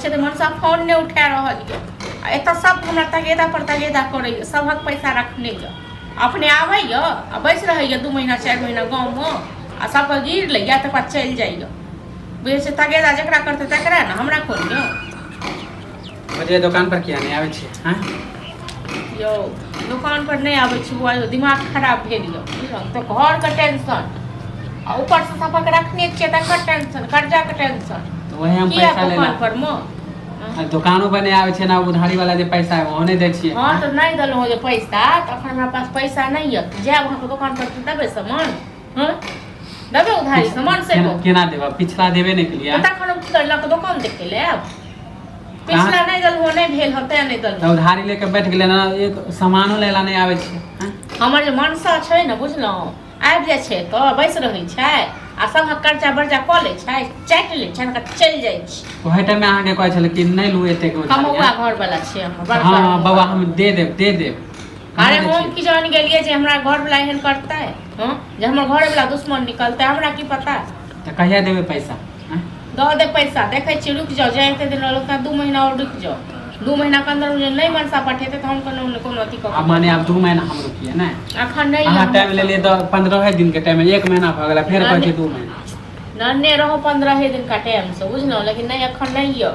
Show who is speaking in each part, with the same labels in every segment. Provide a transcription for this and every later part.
Speaker 1: छै तऽ मनसा फोन नहि उठा रहल यऽ आ एतऽ सब हमरा तगेदा पर तगेदा करैए सभक पैसा रखने यऽ अपने आबैए आ बैस रहैए 2 महीना 4 महीना गाँवमे आ सबके गिर लैए तकर बाद चलि जाइए। बुझै छै तगेदा जकरा करतै तकरा ने, हमरा कोन यौ।
Speaker 2: बजे दोकान पर किया नहि आबै छियै? हँ
Speaker 1: यौ, दोकान पर नहि आबै छी बौआ यौ, दिमाग खराब भेल यऽ बुझलहुँ तऽ घरके टेंशन आ ऊपरसँ सबक रखने छियै तकर टेंशन, कर्जाके टेंशन।
Speaker 2: तऽ वही हम
Speaker 1: किया
Speaker 2: पैसा
Speaker 1: दोकान
Speaker 2: लेला
Speaker 1: पर मे
Speaker 2: आ दोकानो पर नहि आबै छै ना, उधारी वाला जे पैसा है ओहो नहि दै छियै।
Speaker 1: हँ तऽ नहि देलहुँ जे पैसा तऽ अखन हमरा पास पैसा नहि यऽ। जायब अहाँके दोकान पर तऽ देबै सामान? हँ, देबै उधारी सामान से?
Speaker 2: केना केना देबै? पिछला देबे नहि केलियै।
Speaker 1: तऽ तखन हम की करी, लऽ कऽ दोकान देखै लए आयब? पिछला नहि देलहुँ, नहि भेल हँ तेँ नहि देलहुँ।
Speaker 2: तऽ उधारी लेके बैठ गेलै ना, एक सामानो लेला नहि आबै छै हँ?
Speaker 1: हमर जे मनसा छै ने बुझलहुँ, आबि जाइ छै तऽ बैस रहै छै आ सभक कर्जा बर्जा कऽ लै छै, चाटि लै छै, तकर चलि जाइ छै।
Speaker 2: ओहे टाइममे अहाँके कहै छलै कि नहि लू एतेक उधारी,
Speaker 1: कमौआ
Speaker 2: हँ?
Speaker 1: घरवला छै हमर बड़का।
Speaker 2: हँ बौआ, हम दे देब, दे देब। कहाँ
Speaker 1: अरे
Speaker 2: दै
Speaker 1: हम
Speaker 2: छियै?
Speaker 1: की जान गेलियै जे हमरा घरवला एहन करतै? हँ, जे हमर घरवला दुश्मन निकलतै, हमरा की पता।
Speaker 2: तऽ कहिया देबै पैसा? हँ?
Speaker 1: दऽ दे पैसा, देखै छियै, रुकि जाउ। जे एते दिन रहल 2 महीना आओर रुकि जाउ। 2 महीनाके अन्दरमे जे नहि मनसा पठेतै तऽ हम कोनो ने कोनो अथी कऽ
Speaker 2: आब माने आब 2 महीना हम रुकिए ने?
Speaker 1: अखन नहि
Speaker 2: अहाँ टाइम लेलियै तऽ 15 दिन के टाइम, 1 महीना भऽ गेलै, फेर कहै छियै 2 महीना।
Speaker 1: नन्ने रहौ 15 दिन का टाइम से बुझलहुँ, लेकिन नहि अखन नहि यऽ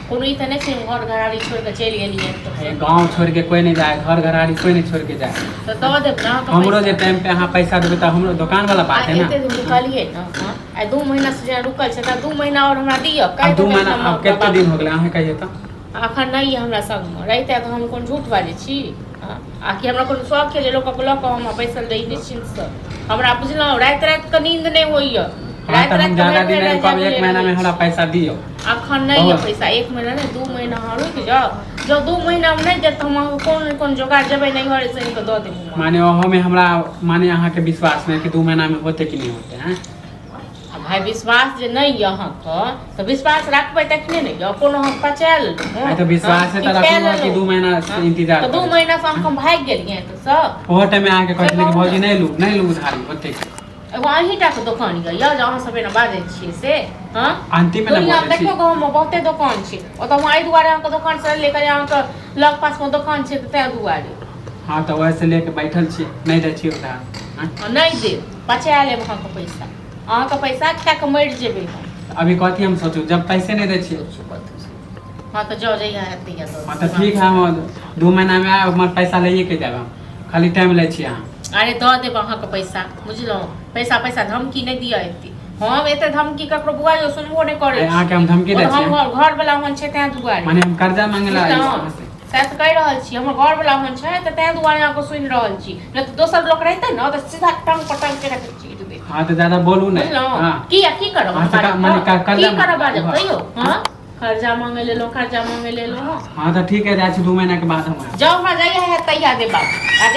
Speaker 1: कोनो। ई तऽ नहि छै हम घर घरारी छोड़ि कऽ चलि गेलियै।
Speaker 2: हे, गाँव छोड़ि के कोइ नहि जाए, घर घरारी कोइ नहि छोड़ि के जाए।
Speaker 1: तऽ दऽ देब ने अहाँके
Speaker 2: हमरो जे
Speaker 1: पैसा।
Speaker 2: टाइम पे अहाँ पैसा देबै तऽ हमरो दोकान वाला बात
Speaker 1: आइ
Speaker 2: है ना।
Speaker 1: एते दिन रुकलियै ने। हँ, आइ 2 महीना से जे रुकल छै तऽ 2 महीना आओर हमरा दिअ।
Speaker 2: आब 2 महीना, आब कते दिन हो गेलै अहाँ कहियौ तऽ?
Speaker 1: अखन नहि यऽ हमरा संगमे, रहिते तऽ हम कोन झूठ बाजै छी? हँ? आ कि हमरा कोनो शौक यऽ जे लोकक लऽ कऽ हम बैसल रही निश्चिन्तसँ? हमरा बुझलहुँ राति राति कऽ नींद नहि होइए।
Speaker 2: हँ
Speaker 1: राति
Speaker 2: तऽ हम
Speaker 1: राति कऽ
Speaker 2: ज्यादा
Speaker 1: भरि
Speaker 2: दिन
Speaker 1: भरि
Speaker 2: नहि
Speaker 1: राति
Speaker 2: रुकब,
Speaker 1: जागले
Speaker 2: 1 महीना
Speaker 1: रहै
Speaker 2: मे हमरा
Speaker 1: छी।
Speaker 2: पैसा दियौ।
Speaker 1: अखन नहि यऽ
Speaker 2: बहुत
Speaker 1: पैसा, 1 महीना नहि 2 महीना अहाँ रुकि जाउ। जँ 2 महीनामे नहि देत तऽ हम अहाँके कोन ने कोन जोगाड़ जेबै नैहर से आनि कऽ दऽ देब हम अहाँके।
Speaker 2: माने ओहोमे हमरा माने अहाँके विश्वास नहि कि 2 महीनामे होतै कि नहि होतै? हँ
Speaker 1: आ भाय, विश्वास जे नहि यऽ अहाँके तऽ विश्वास राखबै तखने ने यऽ। कोनो हम पचा लेलहुँ?
Speaker 2: आइ तऽ विश्वास है
Speaker 1: कि
Speaker 2: तऽ
Speaker 1: खा
Speaker 2: रखलहुँ कि
Speaker 1: लेलहुँ?
Speaker 2: 2 महीना से
Speaker 1: हँ?
Speaker 2: इंतजार
Speaker 1: तऽ 2
Speaker 2: करै छी।
Speaker 1: महीनासँ अहाँके हम भागि गेलियै एतऽसँ।
Speaker 2: ओहो टाइममे अहाँके कहै
Speaker 1: से
Speaker 2: छलै कि
Speaker 1: कहू
Speaker 2: भौजी
Speaker 1: ने।
Speaker 2: नहि लू, नहि लू उधारी ओतेक।
Speaker 1: एगो अहीं टा के दोकान यऽ जे अहाँ सब एना बाजै छियै से? हँ,
Speaker 2: अंतिममे ने
Speaker 1: दुनियामे
Speaker 2: बजै छी।
Speaker 1: देखियौ, गाँवमे बहुते दोकान छै। ओतऽ हम एहि दुआरे अहाँके दोकान से लेकर, अहाँके लग पासमे दोकान छै तऽ ताहि दुआरे।
Speaker 2: हँ, तऽ वएहसँ लेके बैठल छी, नहि दै छी उधार? हँ?
Speaker 1: हँ, नहि देब, बचा लेब अहाँके पैसा। अहाँके पैसा खा कऽ मरि जेबै हम।
Speaker 2: अभी कथी हम सोचू जब पैसे नहि दै छियै?
Speaker 1: हँ तऽ जाउ, जहिया हेतै तहिया दऽ
Speaker 2: हँ तऽ
Speaker 1: देब।
Speaker 2: ठीक है, हम 2 महीनामे आयब, हमर पैसा लैए के जायब हम। खाली टाइम लै छी अहाँ।
Speaker 1: अरे दऽ देब अहाँके पैसा, बुझलहुँ? पैसा पैसा धमकी नहि दिअ एते। हम एते धमकी ककरो बुआ यौ सुनबो नहि करै
Speaker 2: अरे
Speaker 1: छी।
Speaker 2: अहाँके हम धमकी
Speaker 1: ओ
Speaker 2: दै
Speaker 1: तऽ
Speaker 2: छियै?
Speaker 1: हम घरवला ओहन छै ताहि दुआरे।
Speaker 2: माने हम कर्जा मांगे ला आयल
Speaker 1: बुझलहुँ?
Speaker 2: अहाँ से?
Speaker 1: सएह तऽ कहि रहल छी, हमर घरवला ओहन छै तऽ ताहि दुआरे अहाँके सुनि रहल छी, नहि तऽ दोसर लोक रहितै ने तऽ सीधा टांग पर टांग चढ़ा कऽ चीर दैत।
Speaker 2: हँ तऽ ज्यादा बोलू नहि।
Speaker 1: बुझलहुँ?
Speaker 2: हँ
Speaker 1: किया, की करब?
Speaker 2: अहाँ से माने
Speaker 1: की
Speaker 2: कर्जा
Speaker 1: करब?
Speaker 2: मांगे
Speaker 1: बाजब
Speaker 2: ला।
Speaker 1: कहियौ। हँ, कर्जा मांगे लेलहुँ, कर्जा मांगे लेलहुँ।
Speaker 2: हँ तऽ ठीक है, जाइ छी, 2 महीनाके बाद हम आयब।
Speaker 1: जाउ, हमरा जहिया हैत तहिया देब बाबू।